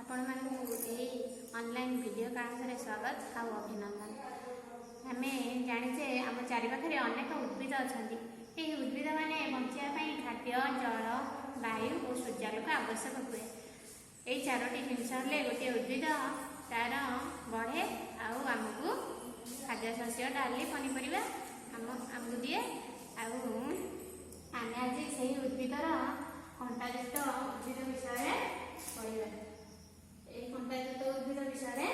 ଆପଣମାନଙ୍କୁ ଏହି online video କ୍ଲାସରେ ସ୍ୱାଗତ ଆଉ ଅଭିନନ୍ଦନ। ଆମେ ଜାଣିଛେ, ଆମ ଚାରିପାଖରେ ଅନେକ ଉଦ୍ଭିଦ ଅଛନ୍ତି। ଏହି ଉଦ୍ଭିଦମାନେ ବଞ୍ଚିବା ପାଇଁ ଖାଦ୍ୟ, ଜଳ, ବାୟୁ ଓ ସୂର୍ଯ୍ୟାଲୋକ ଆବଶ୍ୟକ ହୁଏ। ଏହି ଚାରୋଟି ଜିନିଷ ହେଲେ ଗୋଟିଏ ଉଦ୍ଭିଦ ତାର ବଢ଼େ ଆଉ ଆମକୁ ଖାଦ୍ୟ ଶସ୍ୟ, ଡାଲି, ପନିପରିବା ଆମକୁ ଦିଏ। ଆଉ ଆମେ ଆଜି ସେହି ଉଦ୍ଭିଦର କଣ୍ଟାଯୁକ୍ତ ଉଦ୍ଭିଦ ବିଷୟରେ ପଢ଼ିବା। ଏହି କଣ୍ଟାଯୁକ୍ତ ଉଦ୍ଭିଦ ବିଷୟରେ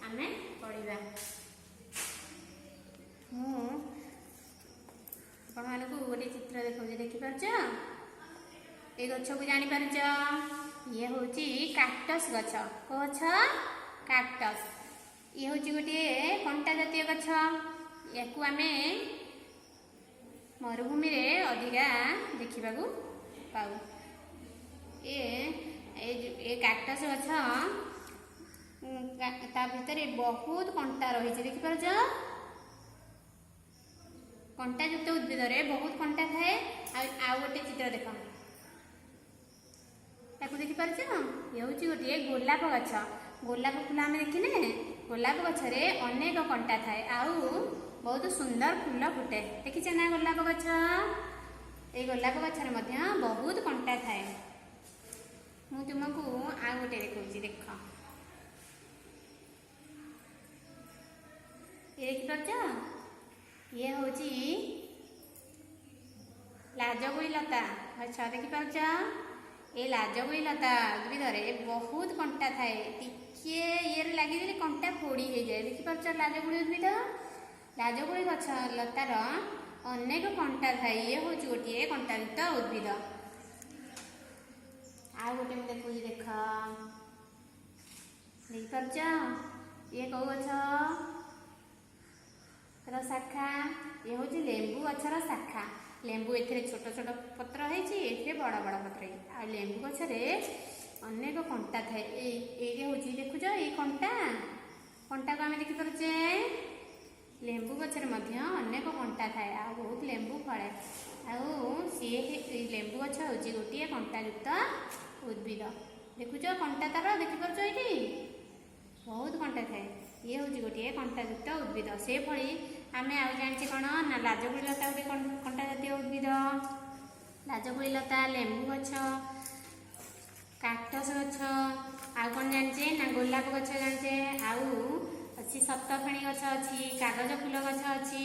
ଆମେ ପଢ଼ିବା। ମୁଁ ଆପଣମାନଙ୍କୁ ଗୋଟେ ଚିତ୍ର ଦେଖାଉଛି, ଦେଖିପାରୁଛ? ଏଇ ଗଛକୁ ଜାଣିପାରୁଛ? ଇଏ ହେଉଛି କାକ୍ଟସ୍ ଗଛ। କୋଉ ଗଛ? କାକ୍ଟସ୍। ଇଏ ହେଉଛି ଗୋଟିଏ କଣ୍ଟା ଜାତୀୟ ଗଛ। ୟାକୁ ଆମେ ମରୁଭୂମିରେ ଅଧିକା ଦେଖିବାକୁ ପାଉ। ଏ କାକ୍ଟସ୍ ଗଛ ତା ଭିତରେ ବହୁତ କଣ୍ଟା ରହିଛି, ଦେଖିପାରୁଛ? କଣ୍ଟାଯୁକ୍ତ ଉଦ୍ଭିଦରେ ବହୁତ କଣ୍ଟା ଥାଏ। ଆଉ ଗୋଟେ ଚିତ୍ର ଦେଖ, ତାକୁ ଦେଖିପାରୁଛ? ଇଏ ହେଉଛି ଗୋଟିଏ ଗୋଲାପ ଗଛ। ଗୋଲାପ ଫୁଲ ଆମେ ଦେଖିନେ। ଗୋଲାପ ଗଛରେ ଅନେକ କଣ୍ଟା ଥାଏ ଆଉ ବହୁତ ସୁନ୍ଦର ଫୁଲ ଫୁଟେ। ଦେଖିଛେ ନା ଗୋଲାପ ଗଛ? ଏଇ ଗୋଲାପ ଗଛରେ ମଧ୍ୟ ବହୁତ କଣ୍ଟା ଥାଏ। ମୁଁ ତୁମକୁ ଆଉ ଗୋଟେ ଦେଖାଉଛି, ଦେଖ। ଇଏ ଦେଖିପାରୁଛ? ଇଏ ହେଉଛି ଲାଜକୁଳି ଲତା ଗଛ, ଦେଖିପାରୁଛ? ଏ ଲାଜକୁଳି ଲତା ଉଦ୍ଭିଦରେ ବହୁତ କଣ୍ଟା ଥାଏ। ଟିକିଏ ଇଏରେ ଲାଗିଗଲେ କଣ୍ଟା ଫୋଡ଼ି ହେଇଯାଏ। ଦେଖିପାରୁଛ ଲାଜକୁଳି ଉଦ୍ଭିଦ? ଲାଜକୁଳି ଗଛ ଲତାର ଅନେକ କଣ୍ଟା ଥାଏ। ଇଏ ହେଉଛି ଗୋଟିଏ କଣ୍ଟାଯୁକ୍ତ ଉଦ୍ଭିଦ। ଆଉ ଗୋଟେ ମୁଁ ଦେଖୁଛି, ଦେଖ। ଦେଖିପାରୁଛ? ଇଏ କୋଉ ଗଛ ର ଶାଖା? ଇଏ ହେଉଛି ଲେମ୍ବୁ ଗଛର ଶାଖା। ଲେମ୍ବୁ ଏଥିରେ ଛୋଟ ଛୋଟ ପତ୍ର ହେଇଛି, ଏଥିରେ ବଡ଼ ବଡ଼ ପତ୍ର ହେଇଛି। ଆଉ ଲେମ୍ବୁ ଗଛରେ ଅନେକ କଣ୍ଟା ଥାଏ। ଏଇ ହେଉଛି, ଦେଖୁଛ ଏଇ କଣ୍ଟା? କଣ୍ଟାକୁ ଆମେ ଦେଖିପାରୁଛେ। ଲେମ୍ବୁ ଗଛରେ ମଧ୍ୟ ଅନେକ କଣ୍ଟା ଥାଏ ଆଉ ବହୁତ ଲେମ୍ବୁ ଫଳେ। ଆଉ ସିଏ ଏଇ ଲେମ୍ବୁ ଗଛ ହେଉଛି ଗୋଟିଏ କଣ୍ଟାଯୁକ୍ତ ଉଦ୍ଭିଦ। ଦେଖୁଛ କଣ୍ଟା ତାର? ଦେଖିପାରୁଛ? ଏଇଠି ବହୁତ କଣ୍ଟା ଥାଏ। ଇଏ ହେଉଛି ଗୋଟିଏ କଣ୍ଟାଯୁକ୍ତ ଉଦ୍ଭିଦ। ସେଭଳି ଆମେ ଆଉ ଜାଣିଛେ କ'ଣ ନା ଲାଜକୁଳି ଲତା ଗୋଟେ କଣ୍ଟା ଜାତୀୟ ଉଦ୍ଭିଦ। ଲାଜକୁଳି ଲତା, ଲେମ୍ବୁ ଗଛ, କାକ୍ଟସ୍ ଗଛ, ଆଉ କ'ଣ ଜାଣିଛେ ନା ଗୋଲାପ ଗଛ ଜାଣିଛେ। ଆଉ ଅଛି ସପ୍ତଫେଣୀ ଗଛ ଅଛି, କାଗଜ ଫୁଲ ଗଛ ଅଛି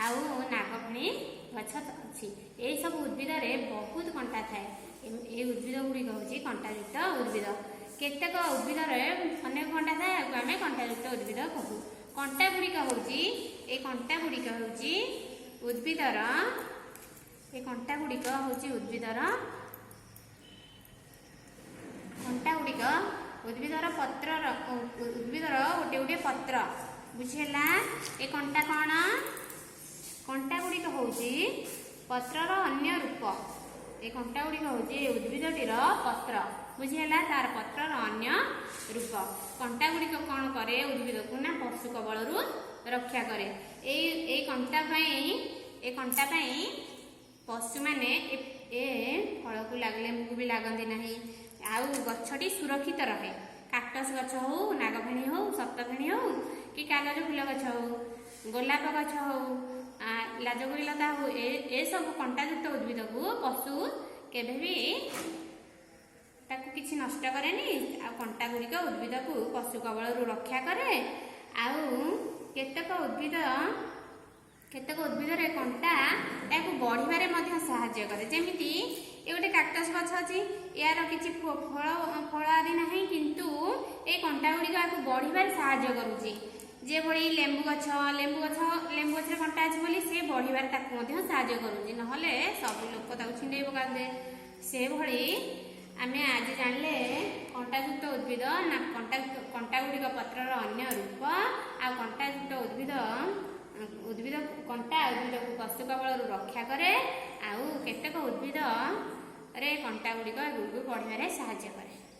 ଆଉ ନାଗଫେଣୀ ଗଛ ଅଛି। ଏଇସବୁ ଉଦ୍ଭିଦରେ ବହୁତ କଣ୍ଟା ଥାଏ। ଏଇ ଉଦ୍ଭିଦ ଗୁଡ଼ିକ ହେଉଛି କଣ୍ଟାଯୁକ୍ତ ଉଦ୍ଭିଦ। କେତେକ ଉଦ୍ଭିଦରେ ଅନେକ କଣ୍ଟା ଥାଏ, ଏହାକୁ ଆମେ କଣ୍ଟାଯୁକ୍ତ ଉଦ୍ଭିଦ କହୁ। କଣ୍ଟା ଗୁଡ଼ିକ ହେଉଛି ଏଇ କଣ୍ଟା ଗୁଡ଼ିକ ହେଉଛି ଉଦ୍ଭିଦର ଏ କଣ୍ଟା ଗୁଡ଼ିକ ହେଉଛି ଉଦ୍ଭିଦର କଣ୍ଟା ଗୁଡ଼ିକ ଉଦ୍ଭିଦର ପତ୍ରର ଉଦ୍ଭିଦର ଗୋଟେ ଗୋଟେ ପତ୍ର। ବୁଝିହେଲା? ଏ କଣ୍ଟା କ'ଣ? କଣ୍ଟା ଗୁଡ଼ିକ ହେଉଛି ପତ୍ରର ଅନ୍ୟ ରୂପ। ଏ କଣ୍ଟା ଗୁଡ଼ିକ ହେଉଛି ଏ ଉଦ୍ଭିଦଟିର ପତ୍ର। ବୁଝିହେଲା? ତାର ପତ୍ରର ଅନ୍ୟ ରୂପ। କଣ୍ଟା ଗୁଡ଼ିକ କ'ଣ କରେ ଉଦ୍ଭିଦକୁ ନା ପଶୁ କବଳରୁ ରକ୍ଷା କରେ। ଏଇ କଣ୍ଟା ପାଇଁ ପଶୁମାନେ ଏ ଫଳକୁ ଲାଗିଲେ ଲେମ୍ବୁକୁ ବି ଲାଗନ୍ତି ନାହିଁ ଆଉ ଗଛଟି ସୁରକ୍ଷିତ ରହେ। କାକ୍ଟସ୍ ଗଛ ହଉ, ନାଗଫେଣୀ ହଉ, ସପ୍ତଫେଣୀ ହଉ କି କାଗଜ ଫୁଲ ଗଛ ହଉ, ଗୋଲାପ ଗଛ ହଉ, ଲାଜକୁଳି ଲତା ହଉ, ଏସବୁ କଣ୍ଟାଯୁକ୍ତ ଉଦ୍ଭିଦକୁ ପଶୁ କେବେ ବି ତାକୁ କିଛି ନଷ୍ଟ କରେନି। ଆଉ କଣ୍ଟା ଗୁଡ଼ିକ ଉଦ୍ଭିଦକୁ ପଶୁ କବଳରୁ ରକ୍ଷା କରେ। ଆଉ କେତେକ ଉଦ୍ଭିଦରେ କଣ୍ଟା ଏହାକୁ ବଢ଼ିବାରେ ମଧ୍ୟ ସାହାଯ୍ୟ କରେ। ଯେମିତି ଏ ଗୋଟେ କାକ୍ଟସ୍ ଗଛ ଅଛି, ଏହାର କିଛି ଫଳ ଆଦି ନାହିଁ, କିନ୍ତୁ ଏଇ କଣ୍ଟା ଗୁଡ଼ିକ ଏହାକୁ ବଢ଼ିବାରେ ସାହାଯ୍ୟ କରୁଛି। ଯେଭଳି ଲେମ୍ବୁ ଗଛ, ଲେମ୍ବୁ ଗଛରେ କଣ୍ଟା ଅଛି ବୋଲି ସେ ବଢ଼ିବାରେ ତାକୁ ମଧ୍ୟ ସାହାଯ୍ୟ କରୁଛି, ନହେଲେ ସବୁ ଲୋକ ତାକୁ ଛିଣ୍ଡେଇ ପକାନ୍ତେ। ସେଭଳି ଆମେ ଆଜି ଜାଣିଲେ କଣ୍ଟାଯୁକ୍ତ ଉଦ୍ଭିଦ ନା କଣ୍ଟା ଗୁଡ଼ିକ ପତ୍ରର ଅନ୍ୟ ରୂପ ଆଉ କଣ୍ଟାଯୁକ୍ତ ଉଦ୍ଭିଦ କଣ୍ଟା ଉଦ୍ଭିଦକୁ ପଶୁ କବଳରୁ ରକ୍ଷା କରେ ଆଉ କେତେକ ଉଦ୍ଭିଦରେ କଣ୍ଟା ଗୁଡ଼ିକ ଏଗୁଡ଼ିକୁ ବଢ଼ିବାରେ ସାହାଯ୍ୟ କରେ।